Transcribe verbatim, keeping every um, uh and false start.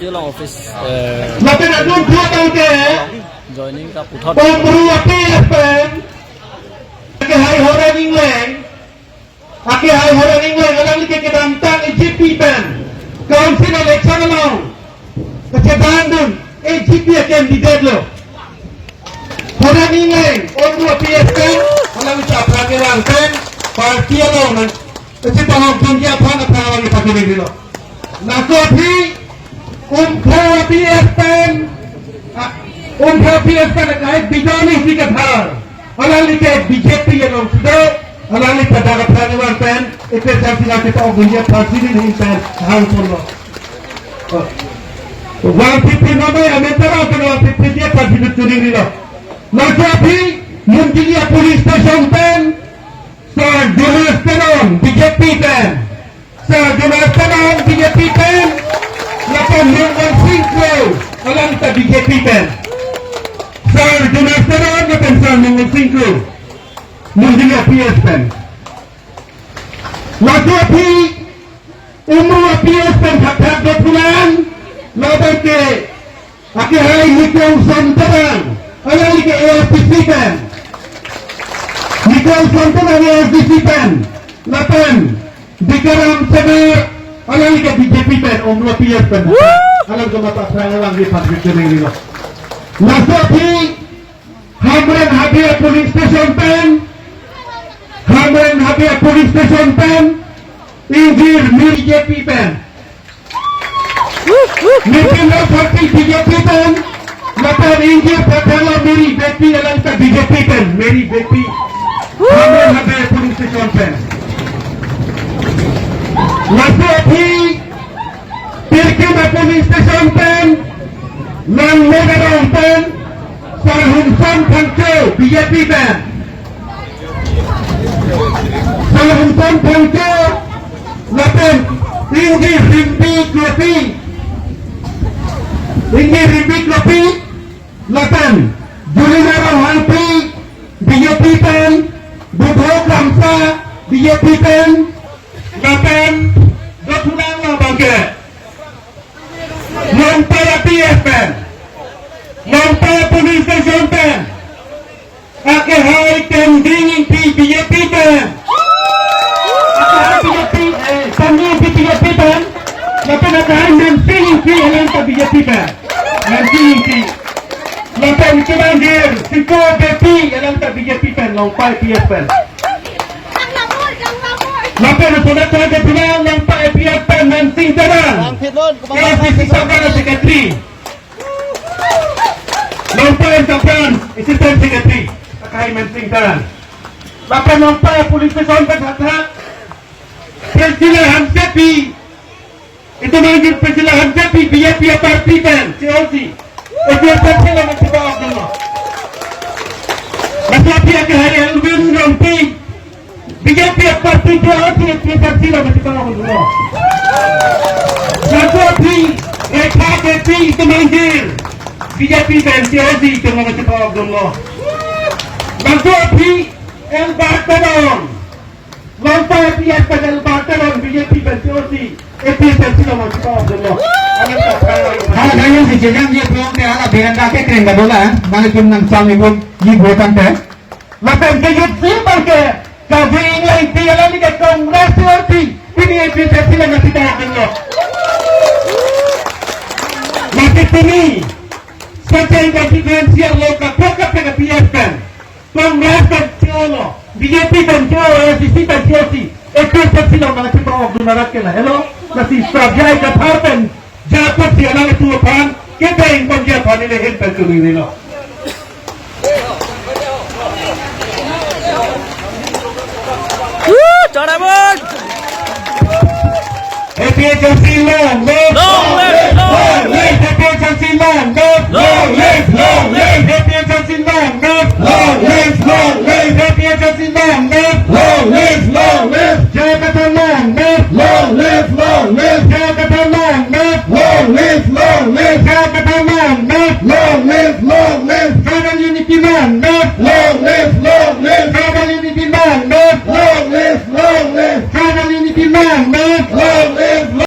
Along office, eh, Lapen adun thua tangte, joining kaputhot. Umbru APHLC pen, akehai Horen Engleng, akehai Horen Engleng, alangli ke kedamtang AGP pen, council election along kachedandun AGP a-candidate lo. Horen Engleng, Umbru APHLC pen, alangli ta aphrang kevang pen, party along nang, kachepahokdunji aphan aphrang alangli pakiring lo. Laso aphi, Umbru APHLC pen, ah, Umbru APHLC pen akehai Bijoyini Sing Kathar, alangli ke BJP along sudo, alangli pen dak aphrang kevang pen, APHLC nangkepahokdunji aphan sini pen hangponlo. Oh. One fifty number ya, meter apa one fifty dia pasti tuning ni lo. Laso aphi, Munjili a-police station pen, Sir Jonas Teron, BJP pen. Sir Jonas Teron, BJP pen. Lapen Mongal Sing Kro, alangli ta BJP pen. Sir Jonas Teron, lapen Sir Mongal Sing Kro, Munjili a-PS pen. Laso aphi, Umbru APHLC pen thakthak dophulang, labang ke, akehai Nikolson Terang, alangli ke ASDC pen. Nikolson Terang ASDC pen, lapen Bikaram Senar, alangli ke BJP pen, Umbru APHLC pen. Alangli ke mata aphrang alangli patrick jeneng ni lo. Laso aphi, Hamren Habe police station pen, Hamren Habe police station pen, ingjir Miri BJP pen. Nipin Rao Sarpi BJP pen, lapen ingjir Prathala Miri BJP alangta BJP pen, Miri BJP. Hamren Habe police station pen. Laso aphi, Pirkim police station pen, Langmegadong pen, Sir Humson Phangcho, BJP pen. Sir Humson Phangcho, lapen, Ingjir Rimbi Klopi. Ingjir Rimbi Klopi, lapen, Julina Ronghangpi, BJP pen, Budho Kramsa, BJP pen, lapen, dophulang labang ke. Longpai APHLC pen. Longpai police station pen. Akehai Tending Ingti BJP pen. Akehai BJP, eh, Tending Ingti BJP pen. Lapen akehai Mensing Ingti alangta BJP pen. Mensing Ingti. Lapen kebanjir, Siko Beypi alangta BJP pen, Longpai APHLC pen. Lapen sudah tahu ke bilang Longpai APHLC pen Mensing Teron. Bang Fitbon, ke bang APHLC Sabana Secretary. Longpai Sabana Assistant Secretary. Akehai Mensing Teron. Lapen Longpai police station pen thakthak. Priscilla Hansepi. Itum angjir Priscilla Hansepi BJP a-party pen, C O C. APHLC pen sila mati ba Abdullah. Laso aphi akehai Elwin Rongpi, BJP a-party C O C, APHLC pen sila mati ba Abdullah. Laso aphi Rekha Kepi, itum angjir BJP pen C O C, itum mati ba Abdullah. Laso aphi Elbert Teron. Longpai APHLC pen Elbert Teron BJP pen C O C, APHLC pen sila mati ba Abdullah. Hala kaya si jenang ye pulang te hala berang kake keren ka dola, nang itum nang sam itum ye vote ante. Lapen ke youth si bang ke, Kaving Ingti alangli ke Congress C O C, pini APHLC pen sila mati ba Abdullah. Mati pini, Sacheng constituency along kaprek kaprek APHLC pen. Congress pen C O lo, BJP pen C O, ASDC pen C O si, APHLC pen sila mati ba Abdullah rat ke la helo, lasi Sir J I Kathar pen, Jacob si alanglitum aphan, kedeng pon J I Kathar ni le hin pen kuni ni lo. Woo, Chonabul! APHLC long live! Long live! Long live! APHLC long live! Long live! Long live! APHLC long live! Long live! Long live! APHLC long live! Long live! Long live! J I Kathar long live! Long live! Long live! J I Kathar long live! Long live! Long live! J I Kathar long live! Long live! Long live! Tribal unity long live! Long live! Long live! Tribal unity long